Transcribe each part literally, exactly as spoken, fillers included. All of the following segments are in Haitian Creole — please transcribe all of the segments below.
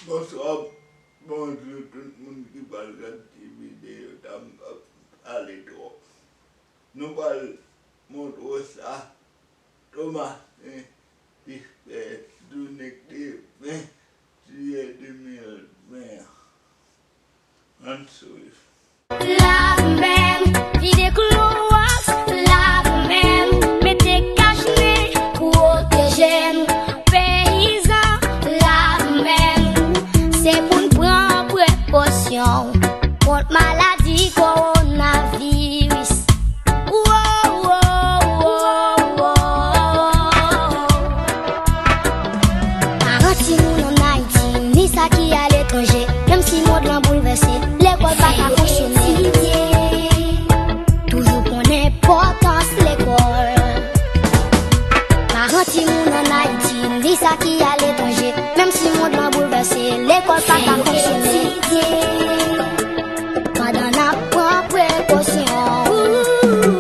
Bonswa, bonjou tout moun ki pral gad ti videyo sa, m p ap pale twòp. Nou pral montre w sa Tomasen te fè jounen de ven jiyè de mil ven an. Ann swiv. Lave men m, vide klowòks, lave men m, mete kachnen, pwoteje n. Peyizan, lave men m, se pou n pran prekosyon kont maladi kowonaviris. Wo, wo, wo, wo. Paran timoun ann Ayiti, ni sa ki aletranje, menm si mond lan boulvèse, lekòl pa ka fonksyone. Toujou konnen enpòtans lekòl. Paran timoun ann Ayiti, ni sa ki aletranje, menm si mond lan boulvèse, lekòl pa ka fonksyone. Pandan n ap pran prekosyon,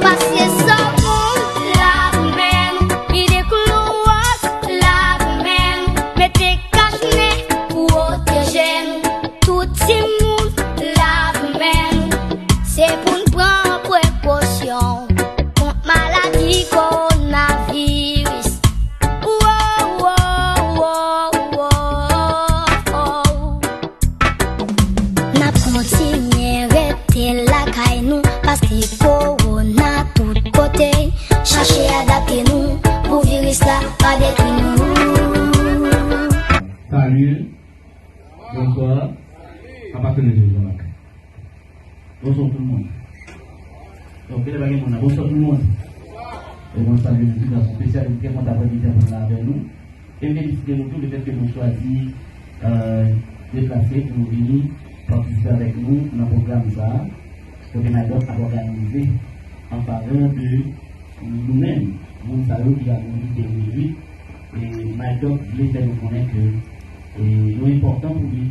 pase savon, lave men n, vide klowòks, lave men n, mete kachnen, pwoteje n. Tout timoun, lave men n, se pou n pran prekosyon kont maladi kowonaviris. Wo, wo, wo, wo. N ap kontinye rete lakay nou, paske kowona tout kote. Chache adapte nou pou viris la pa detwi nou. Salut, bonsoir. Apa kene je Jean-Marc. Bonswa tout le monde. Donk, genlè pa gen moun la. Bonswa tout le monde. E mwen salye nou tout, nan yon espesyal, mwen trè kontan aprè midi pou nou la avè nou. E m felisite nou tou lefètke nou chwazi, euh, deplase pou nou vini patisipe avèk nou nan pwogram sa a, kote MyDoc ap òganize an favè de nou menm, moun sa yo ki ap milite pou li. E MyDoc vle fè nou konnen ke, e, nou enpòtan pou li.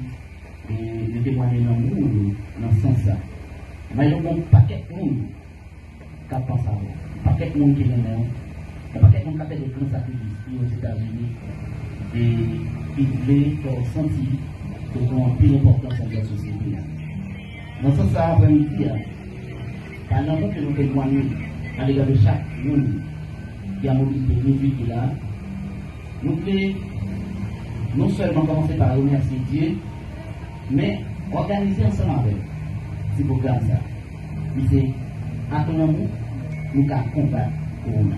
E nou temwaye lanmou nou nan sans sa. Mayo gon pakèt moun k ap panse avè w, pakèt moun ki renmen w, yon pakèt moun k ap fè de gran sakrifis pou yo Ozetazini, e ki vle fè w santi ke w gen anpil enpòtans anndan sosyete a. Nan sans sa, aprè midi a, pa lanmou ke nou temwaye alega de chak moun ki a mobilite de vi ki la, nou vle non sèlman kòmanse pa remèsye Dye, men òganize ansanm avè l ti pwogram sa. Li se ak lanmou nou ka konbat kowona.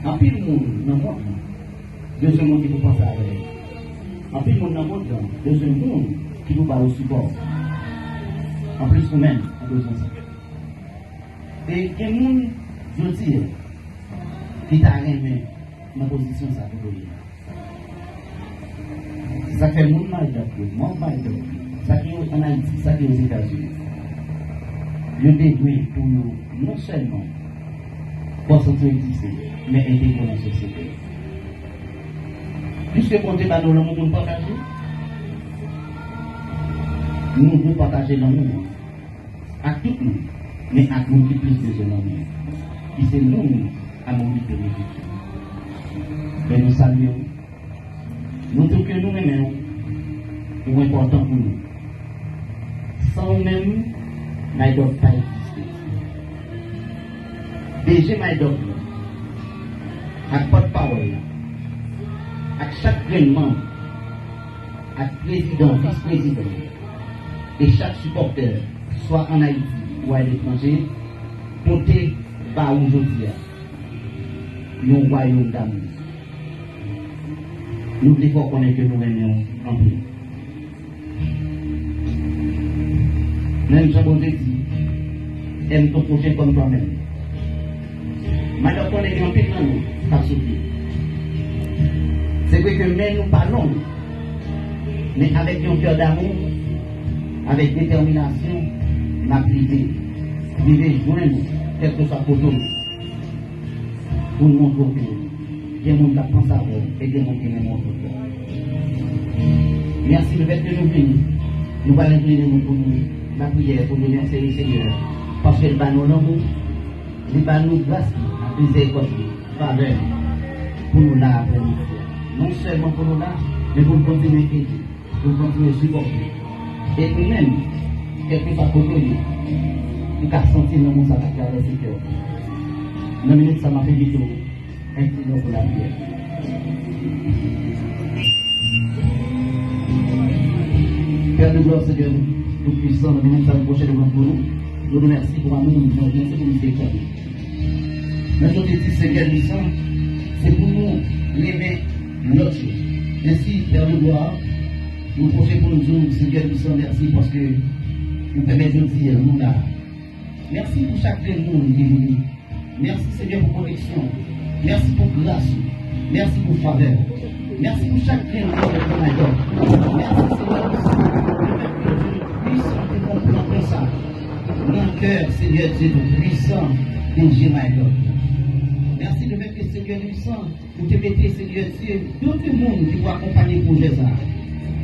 Anpil moun nan mond lan bezwen moun ki pou panse avè yo. Anpil moun nan mond lan bezwen moun ki pou ba yo sipò. Anplis ou menm, ou bezwen sa. E gen moun jodi a ki ta renmen nan pozisyon sa ke w ye la. Se sa k fè moun MyDoc yo, manm MyDoc yo, sa ki yo ann Ayiti, sa ki yo Ozetazini, yo te dwe pou yo non sèlman fè w santi w egziste, men entegre w nan sosyete a. Piske Bondye ba nou lanmou pou n pataje, nou dwe pataje lanmou an ak tout moun, men ak moun ki plis bezwen lanmou, ki se moun a mobilite redwit yo. Men nou salye w. Nou di w ke nou renmen w. Ou enpòtan pou nou. San ou menm, MyDoc pa egziste. DG MyDoc la, ak pòtpawòl la, ak chak grenn manm, ak prezidan, vis prezidan, e chak sipòtè, swa ann Ayiti ou aletranje, pote ba ou jodi a yon wayòm damou. Nou vle fè w konnen ke nou renmen w anpil. Menm jan Bondye di, aime ton prochain comme toi-même. MyDoc konnen gen anpil nan nou k ap soufri. Se vre ke men nou pa long, men avèk yon kè damou, avèk detèminasyon, n ap rive, rive jwenn ou, kèlkeswa kote w ye, pou n montre w ke gen moun k ap panse avè w e gen moun ki renmen w toutbon. Mèsi lefètke nou vini. Nou pral enklinen nou pou nou lapriyè, pou nou remèsye Lesenyè, paske l ba nou lanmou, li ba nou gras li ak mizèrikòd li, favè li, pou nou la aprè midi a. Non sèlman pou nou la, men pou n kontinye ede. Pou kontinye sipòte. E ou menm, kèlkeswa kote w ye, ou ka santi lanmou sa k ap travèse kè w. Nan minit sa, m ap envite w Entènòm pou lapriyè. Père de gloire, Seigneur Tout-Puissant, nan minit sa nou pwoche devan twòn ou, nou di w mèsi pou amou ou, jandèse pou mizerikòd ou. Men sa w te di, Seigneur Tout-Puissant, se pou nou renmen lòt yo. Ensi, Père de gloire, nou pwoche pou nou di w, Seigneur Tout-Puissant, mèsi paske ou pèmèt jodi a nou la. Mèsi pou chak grenn moun ki vini. Mèsi, Senyè, pou pwoteksyon. Mèsi pou gras ou. Mèsi pou favè ou. Mèsi pou chak grenn moun ki nan Maydòk. Mèsi, Senyè, pou sa. Mèsi pou sa. Nan kè, Senyè Dye Tou-Pwisan, de je Maydòk. Mèsi de mèt ke Senyè Tou-Pwisan, ou te mete, Senyè Dye, dote moun ki pou akonpanye pwojè sa a.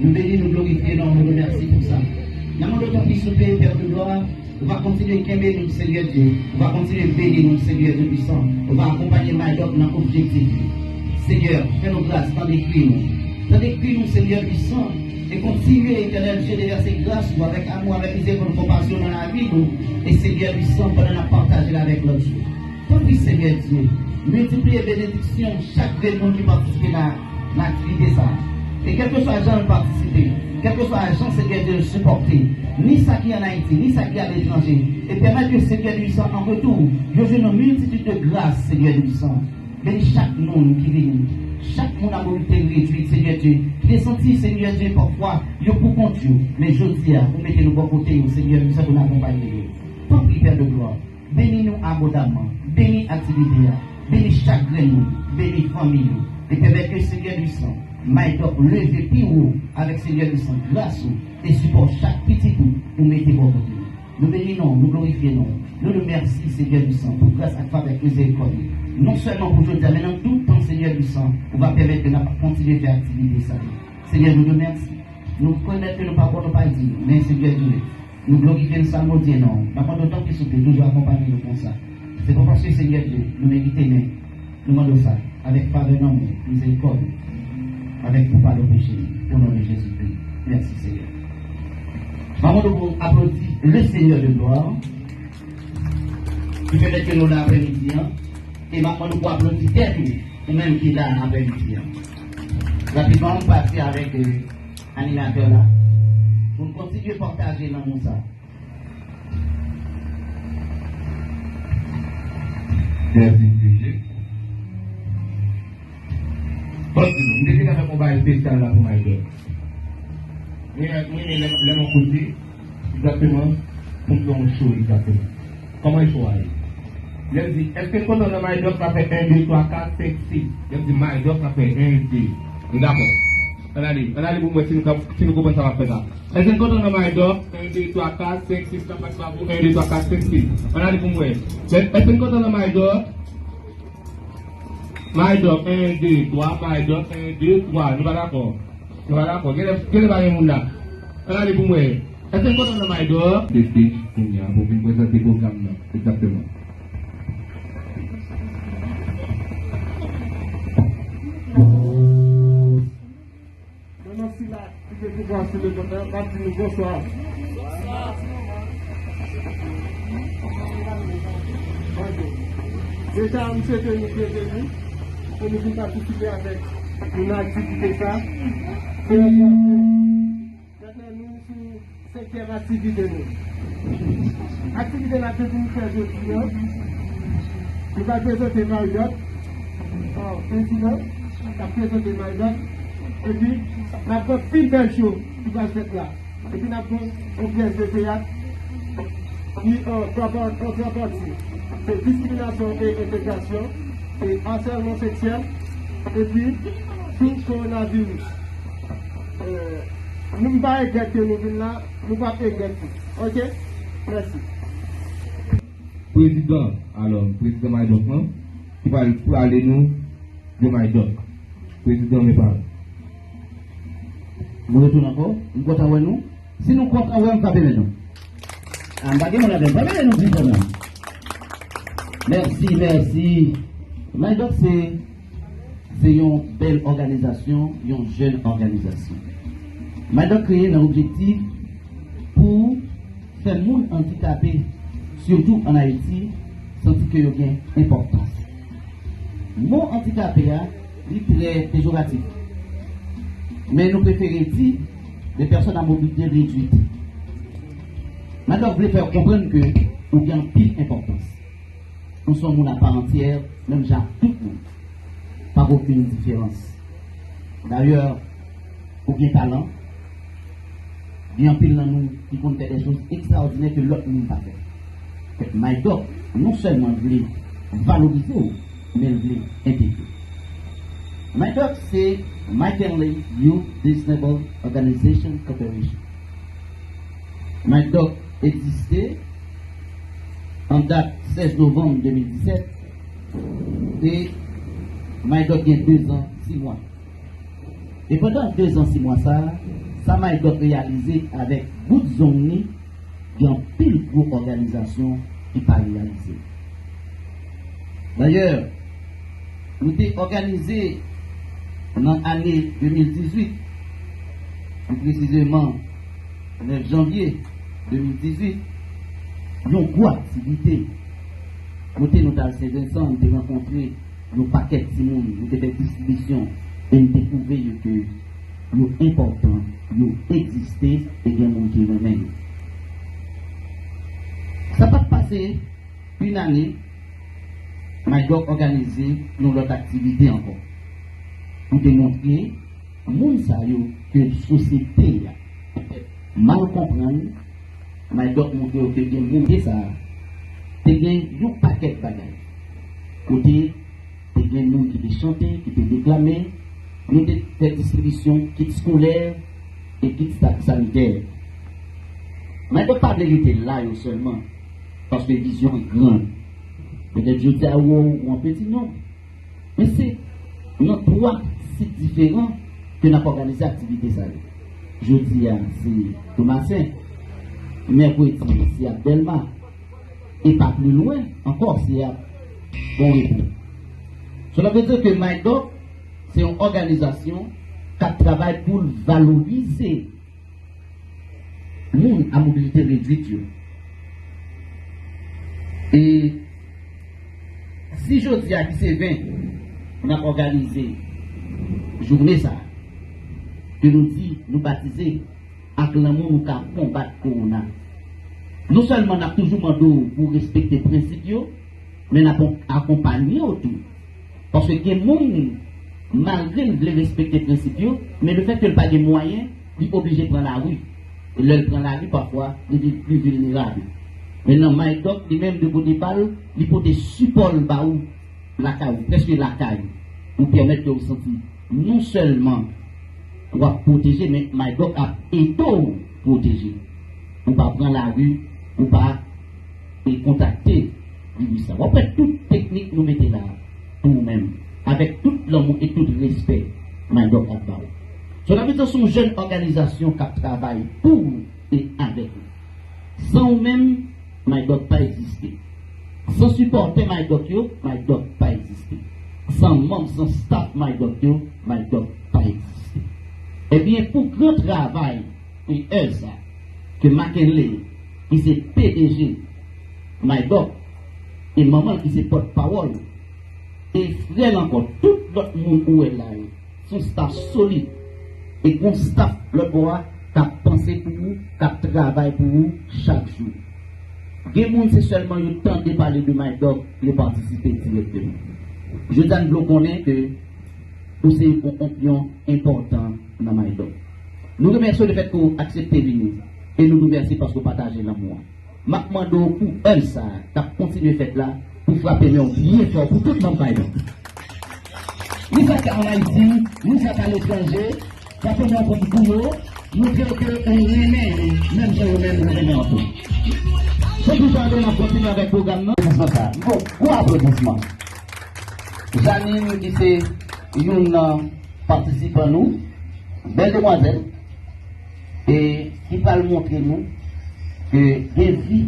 Nou beni, nou glorifye non, nou remèsye pou sa. N ap mande w tanpri, souple, Pè de glwa, ou va kontinye kenbe nou, Senyè Dye. Ou va kontinye beni nou, Senyè Dye pwisan. Ou va akonpanye Maydòk nan objektif li. Senyè, fè nou gras, tande kri nou. Tande kri nou, Senyè pwisan, e kontinye, Etènèl Dye, devèse gras ou avèk amou, avèk mizerikòd, konpasyon nan lavi nou. E Senyè pwisan, pandan n ap pataje l avèk lòt yo. Tanpri, Senyè Dye, miltipliye benediksyon chak grenn moun ki patisipe nan, nan aktivite sa a. E kèlkeswa jan l patisipe, kèlkeswa jan Senyè Dye l sipòte, ni sa ki ann Ayiti, ni sa ki aletranje, e pèmèt ke Senyè Dye pwisan, an retou, yo jwenn yon miltitid de gras, Senyè Dye pwisan. Beni chak moun ki vini, chak moun a mobilite redwit, Senyè Dye, ki te santi, Senyè Dye, pafwa, yo pou kont yo, men jodi a, ou mete nou bò kote yo, Senyè Dye pwisan, pou n akonpanye yo. Tanpri, Pè de glwa. Beni nou abondamman. Beni aktivite a. Beni chak grenn moun. Beni fanmi nou. E pèmèt ke Senyè pwisan, Maydòk leve pi wo avèk Senyè pwisan gras ou e sipò chak pitit ou ou mete bò kote nou. Nou beni non, nou glorifye non. Nou di w mèsi, Senyè pwisan, pou gras ak favè ak mizerikòd ou. Non sèlman pou jodi a, men nan tout tan, Senyè pwisan, ou va pèmèt ke n ap kontinye fè aktivite sa yo. Senyè, nou di w mèsi. Nou rekonèt ke nou pa bon, nou pa diy, men Senyè Dye, nou glorifye, nou salmodye non w. N ap mande w tanpri, souple, toujou akonpanye nou konsa. Se pa paske, Senyè Dye, nou merite, men nou mande w sa avèk favè nan men w, mizerikòd ou, avèk pou padon peche nou, o non de Jezikri. Mèsi, Senyè. M ap mande w pou aplodi le Seigneur de gloire, ki pèmèt ke nou la aprèmidi an, e m ap mande w pou aplodi tèt ou, ou menm ki la aprèmidi an. Rapidman, m pase avèk, euh, animatè la, pou n kontinye pataje lanmou sa. Mèsi, D J. Bon, m te gentan fè yon bagay espesyal la pou Maydòk. Mwen, mwen, lè, lè mwen kote, egzakteman, pou m fè yon show egzakteman. Kòman show a ye? Lè m di, èske n kontan nan Maydòk, n ap fè en, de, twa, kat, senk, sis. Lè m di Maydòk, n ap fè en, de. Nou dakò? Ann ale, ann ale pou m wè si nou ka, si nou konprann sa m ap fè la. Èske n kontan nan Maydòk? En, de, twa, kat, senk, sis, n ap bat bravo. En, de, twa, kat, senk, sis. Ann ale pou m wè. Èske n kontan nan Maydòk? Maydòk, en, de, twa, Maydòk, en, de, twa. Nou pa dakò? Nou pa dakò? Genlè, genlè pa gen moun la. Ann ale pou m wè. Èske n kontan nan Maydòk? Teste, kounye a, pou m vin prezante pwogram nan. Egzakteman. Nan non sila ki gen pouvwa sou lemond nan, m ap di nou bonswa. Ok. Deja, m swete nou byenveni pou nou vin patisipe avèk nou nan aktivite sa. Se yon Mentnan, nou sou senkyèm aktivite nou. Aktivite n ap gen pou nou fè jodi a, nou pral prezante Maydòk, an, prezidan k ap prezante Maydòk, epi n ap gen anpil bèl show ki pral fèt la. Epi n ap gen yon pyès de teyat ki an twa pa-, an twa pati. Se diskriminasyon e entegrasyon, se asèlman seksyèl, epi sou kowonaviris. Eh, nou pa regrèt ke nou vin la, nou p ap regrèt tou. Ok? Mèsi. Prezidan, alò, prezidan Maydòk lan, ki pral pale nou de Maydòk. Prezidan, men pawòl. Nou retounen ankò. M kontan wè nou. Si nou kontan wè m, frape men nou. Ah, m pa gen moun avè m. Frape men nou pi fò menm. Mèsi, mèsi. Maydòk se Se yon bèl òganizasyon, yon jèn òganizasyon. Maydok kreye nan objektif pou fè moun andikape, sitou ann Ayiti, santi ke yo gen enpòtans. Mo andikape a, li trè pejoratif. Men nou prefere di les personnes à mobilité réduite. Maydok vle fè w konprann ke ou gen anpil enpòtans. Ou se yon moun apa antyè, menm jan ak tout moun. Pa gen okenn diferans. Dayè, ou gen talan. Gen anpil nan nou ki konn fè de choz ekstraòdinè ke lòt moun pa fè. Fèt Maydok non sèlman vle valorize w, men l vle entegre w. Maydok se McKinley Youth Disabled Organization Corporation. Maydok egziste an dat sèz novanm de mil disèt e Maydok gen dezan sis mwa. E pandan dezan sis mwa sa a, sa Maydok reyalize avèk bout zong li, gen anpil gwo òganizasyon ki pa reyalize. Dayè, nou te òganize nan ane de mil dizuit, pi presizeman nèf janvye de mil dizuit, yon gwo aktivite kote nou t al Sen Vensan, nou te rankontre yon pakèt timoun, nou te fè distribisyon e nou te pwouve yo ke yo enpòtan, yo egziste e gen moun ki renmen yo. Sa pa t pase yon ane, Maydok òganize yon lòt aktivite ankò pou te montre moun sa yo ke sosyete a mal konprann. Maydok montre yo ke gen moun sa a te gen yon pakèt bagay kote te gen moun ki te chante, ki te deklame, nou te fè distribisyon kit eskolè e kit sa- sanitè. Maydok pa vle rete la yo sèlman, paske vizyon an gran. Petèt jodi a ou wè w an peti nonb, men se nan twa sit diferan ke n ap òganize aktivite sa yo. Jodi a, se Tomasen, mèkredi, se ap Dèlma, e pa pli lwen ankò, se ap Bon Repo. Cela veut dire que Maydok se yon òganizasyon k ap travay pou l valorize moun a mobilite redwit yo. E si jodi a ki se ven, n ap òganize jounen sa a, ke nou di, nou batize ak lanmou nou ka konbat kowona. Non sèlman n ap toujou mande w pou w respekte prensip yo, men n ap akonpanye w tou. Paske gen moun, malgre l vle respekte prensip yo, men lefètke l pa gen mwayen, li oblije pran lari. E lè l pran lari, pafwa, li vin pli vilnerab. Men nan Maydok, li menm de kote pa l, li pote sipò l ba ou lakay ou, prèske lakay ou, pou pèmèt ke w santi non sèlman w ap pwoteje, men Maydok ap ede w pwoteje. Ou pa pran lari, ou pa e kontakte viris la. W ap wè tout teknik nou mete la pou ou menm, avèk tout lanmou e tout respè Maydok ap ba ou. Cela veut dire se yon jèn òganizasyon k ap travay pou ou e avèk ou. San ou menm, Maydok pa egziste. San sipòtè Maydok yo, Maydok pa egziste. San manm, san staf Maydok yo, Maydok pa egziste. Ebyen, pou gran travay e èv sa ke Mackenley, ki se P D G Maydok, e manman l ki se pòtpawòl, e frè l ankò, tout lòt moun ou wè la yo, se yon staf solid. E gon staf lòt bò a k ap panse pou ou, k ap travay pou ou chak jou. Gen moun se sèlman yo tande pale de Maydok, yo patisipe dirèkteman. Jodi a, n vle w konnen ke ou se yon, yon pyon enpòtan nan Maydok. Nou remèsye w lefètke w aksepte vini, e nou remèsye paske w pataje lanmou an. M ap mande w pou èv sa a k ap kontinye fèt la, pou frape men w byen fò pou tout manm Maydok. Ni sa k ann Ayiti, ni sa k aletranje, frape men w fò pou yo, montre yo ke ou renmen yo, menm jan yo menm yo renmen w tou. San plis tande, n ap kontinye avèk pwogram nan. Aplodisman sa. Bon, gwo aplodisman. Janine, ki se youn nan patisipan nou, bèl demwazèl, e ki pral montre nou ke gen vi,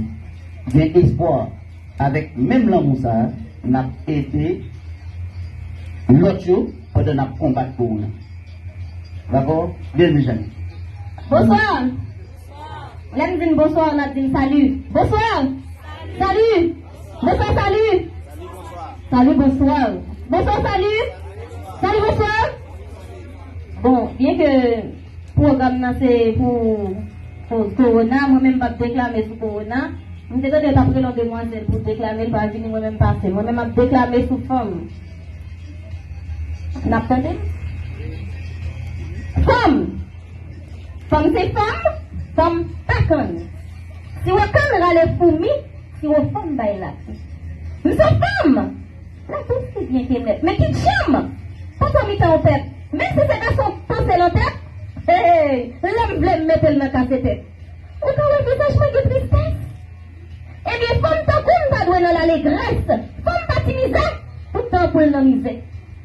gen espwa, avèk menm lanmou sa a, n ap ede lòt yo pandan n ap konbat kowona. Dakò? Byenveni, Janine. Bonswa. Lè m di n bonswa, n ap di n sali. Bonswa. Sali. Bonswa, sali. Sali, bonswa. Bonswa, sali. Sali, bonswa. Bon, byen ke pwogram nan se pou koz kowona, mwen menm m p ap deklame sou kowona. M te tande yo t ap rele yon demwazèl pou deklame l, pa vini, mwen menm m pase. Mwen menm m ap deklame sou fanm. N ap tande? Fanm! Fanm se fanm, fanm pa kann. Si w kann rale foumi, si w fanm bay lakou. M se fanm! Lakou si byen ke nèt. Men ki djanm! Pòtò mitan yon pèp. Menm si se gason k panse nan tèt, hey, lè m vle m mete l nan kase tèt. Ou ka wè vizaj mwen gen tristès? Ebyen, fanm tankou m ta dwe nan lalegrès. Fanm pa ti mizè, poutan pou l nan mizè.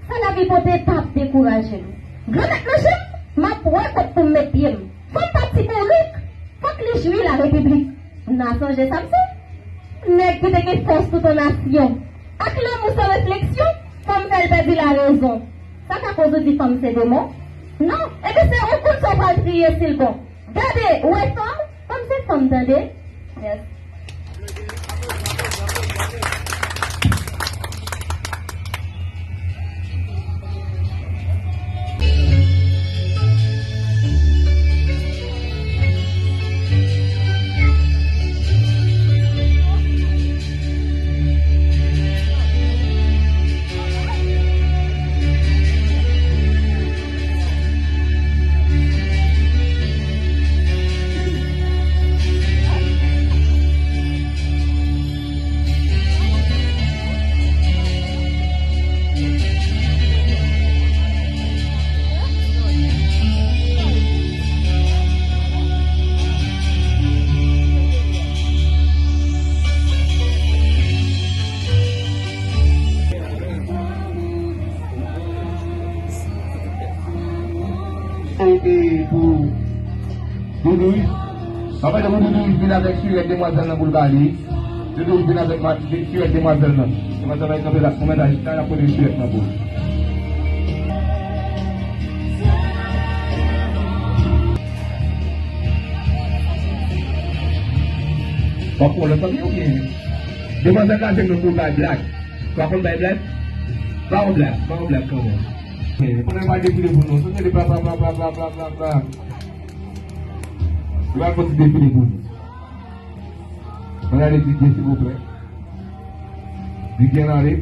Sa lavi pote p ap dekouraje m. Dlo nèt nan je m, m ap wè kot pou m met pye m. Fanm pa ti bourik, fòk li jwi larepiblik. N a sonje Samson, nèg ki te gen fòs tout yon nasyon. Ak lanmou san refleksyon, fanm fè l pèdi larezon. Sa ka koz ou di fanm se demon? Non, ebyen se ou konn sa w pral triye si l bon. Gade, ou wè fanm? Fanm se fanm, tande. Mèsi. E, e, pou Doudou, wi. Anpè de pou Doudou vin avèk sirèt demwazèl nan pou l ba li. Doudou vin avèk ma-, sirèt demwazèl nan. Demwazèl nan kanpe la, kòmèt la, jis la, l ap pote sirèt nan pou l. W ap pran lòt fanmi oubyen? Demwazèl la jwenn nou pou l bay blag. W ap konn bay blag? Ba yon blag, ba yon blag kanmenm. Pandan yo pral defile pou nou, sot tande pla, pla, pla. Yo pral fè ti defile pou nou. Ann ale Didier, silvouplè. Didier, ann ale.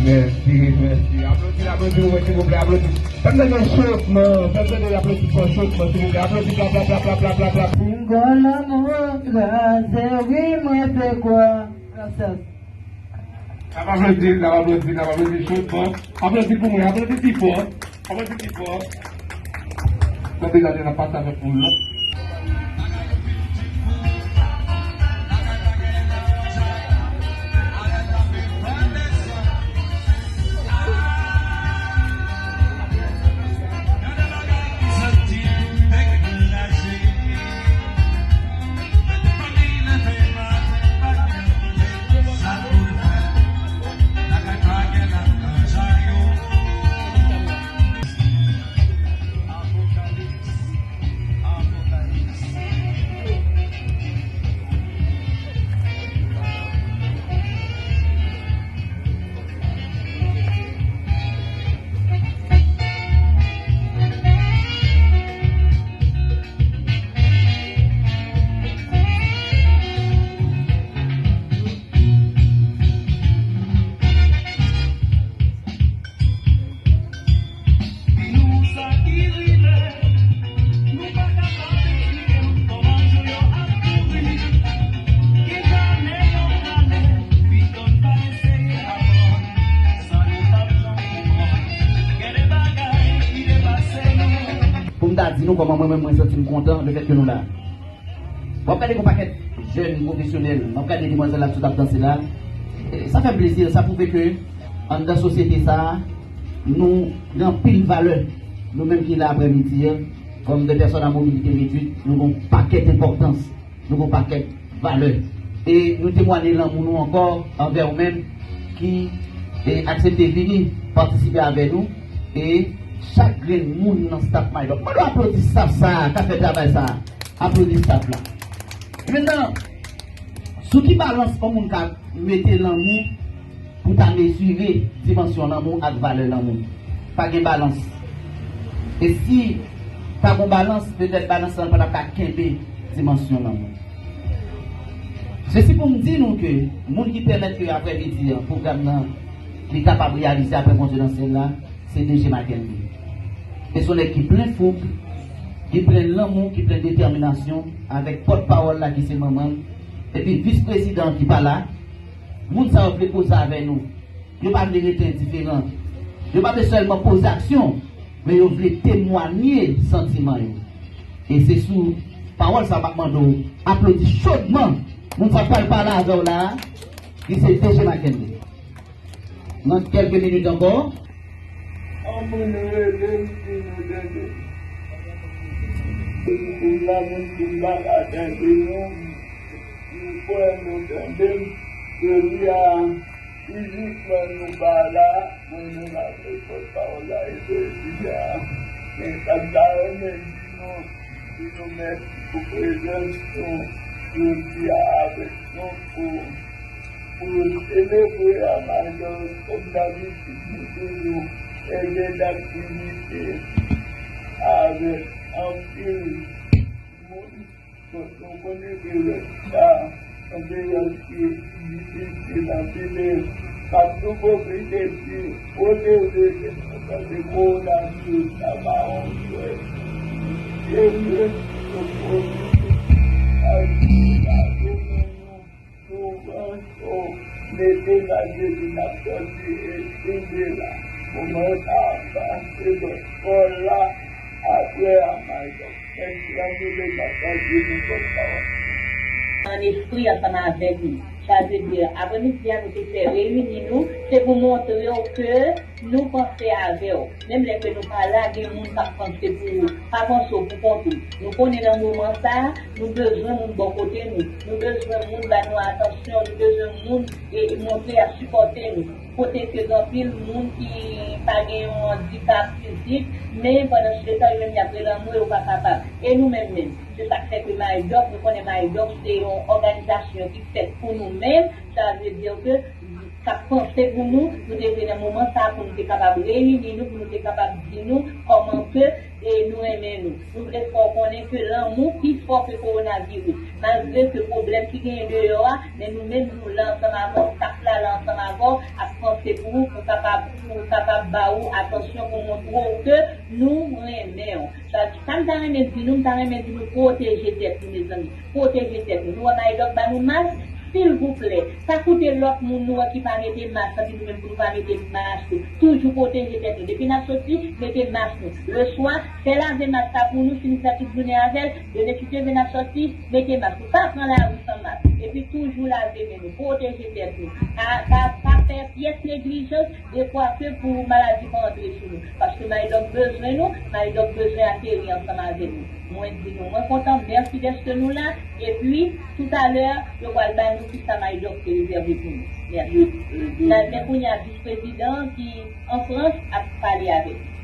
Mèsi, mèsi. Aplodi, aplodi pou mwen, silvouplè, aplodi. Fè m tande yon chotman, fè m tande aplodisman chotman, silvouplè. Aplodi, pla, pla, pla. Single lanmou kraze, wi, mwen se kwa. Gracias. N ap aplodi, n ap aplodi, n ap aplodi chotman. Aplodi pou mwen, aplodi pi fò. Aplodi pi fò. Tande, gade, n ap pase avèk moun nan. Pou m ta di nou kòman mwen menm mwen santi m kontan lefètke nou la. W ap gade gon pakèt jèn pwofesyonèl, w ap gade demwazèl la sot ap danse la. E, sa fè m plezi, sa pwouve ke Anndan sosyete sa a, nou gen anpil valè. Nou menm ki la aprèmidi a, kòm de pèsòn a mobilite redwit, nou gen yon pakèt enpòtans, nou gen yon pakèt valè. E nou temwanye lanmou nou ankò anvè ou menm ki e, aksepte vini patisipe avè nou. E chak grenn moun nan staf Maydok, mwen dwe aplodi staf sa a k ap fè travay sa a. Aplodi staf la. Mentnan, sou ki balans yon moun ka mete lanmou pou ta mezire dimansyon lanmou ak valè lanmou? Pa gen balans. E si ta gen balans, petèt balans lan pa t ap ka kenbe dimansyon lanmou. Se si pou m di nou ke moun ki pèmèt ke aprèmidi an, pwogram nan, li kapab reyalize aprè Bondye nan syèl la, se D J Mackendy. E se yon nèg ki plen fouk, ki plen lanmou, ki plen detèminasyon, avèk pòtpawòl la ki se manman l, epi vis prezidan ki pa la. Moun sa yo vle koze avè nou. Yo pa vle rete endiferan. Yo pa vle sèlman poze aksyon, men yo vle temwanye santiman yo. E se sou pawòl sa a m ap mande w aplodi chodman moun sa k pral pale avè w la a, ki se D J Mackendy. Nan kèlke minit ankò. An moun rele m si nou tande. Moun la, moun la ka tande nou. Nou kwè nou tande m. Jodi a, fizikman nou pa la, mwen menm avèk pòtpawòl la e prezidan an. Men sa m ta renmen di nou, di nou mèsi pou prezans nou jodi a avèk nou pou, pou selebre a Maydok kòm dabitid nou toujou fè dèt aktivite avèk anpil moun. Donk, nou konnen ke lè sa, anperans ki difisil anpil, e k ap tou pwofite di pwoteje tèt nou, paske kowonaviris la pa yon jwèt. Serye, nou pwofite, nou souvans, mete maske si n ap sòti, e tonbe la. Moman sa a pase, donk, kò la, apre a Maydok. An espri ansanm avèk nou. Sa vle di, aprèmidi a, nou te fè reyini nou, se pou montre w ke nou panse avè w. Menm lè ke nou pa la, gen moun k ap panse pou ou. Pa panse w pou kont ou. Nou konnen nan moman sa a, nou bezwen moun bò kote nou. Nou bezwen moun ba nou atansyon. Nou bezwen moun e, e montre y ap sipòte nou. Kote ke gen anpil moun ki pa gen yon andikap fizik, men pandan se tan yo menm y ap rele anmwe, yo pa kapab. E nou menm menm, se sa k fè ke Maydok, nou konnen Maydok se yon òganizasyon ki fèt pou nou menm, sa vle di ke k ap panse pou nou, nou te vle nan moman sa a pou nou te kapab reyini nou, pou nou te kapab di nou kòman ke e nou renmen nou. Nou vle fè w konnen ke lanmou pi fò ke kowonaviris. Malgre ke pwoblèm ki genyen deyò a, men nou menm nou la ansanm avè w, staf la la ansanm avè w, ap panse pou ou, pou kapab, pou kapab ba ou atansyon, pou montre w ke nou renmen w. Sa, sa m ta renmen di nou, m ta renmen di nou pwoteje tèt nou, mezanmi. Pwoteje tèt nou. Nou wè Maydok ba nou mask, silvouplè. Sa koute lòt moun nou wè ki pa mete mask, anpi nou menm pou nou pa mete mask tou. Toujou pwoteje tèt nou. Depi n ap soti, mete mask nou. Leswa, fè lave mask la pou nou, si nou fè tout jounen avè l, demen si Dye vle n ap soti, mete mask nou. Pa pran lari san mask. Epi toujou lave men nou, pwoteje tèt nou. Pa, pa, pa fè pyès neglijans, dekwa ke pou maladi pa antre sou nou. Paske Maydok bezwen nou, Maydok bezwen ateri ansanm avèk nou. Mwen di nou, mwen kontan, mèsi dèske nou la, epi toutalè, yo pral ba nou kisa Maydok te rezève pou nou. Mèsi. N a, men kounye a, vis prezidan ki an Frans ap pale avèk nou.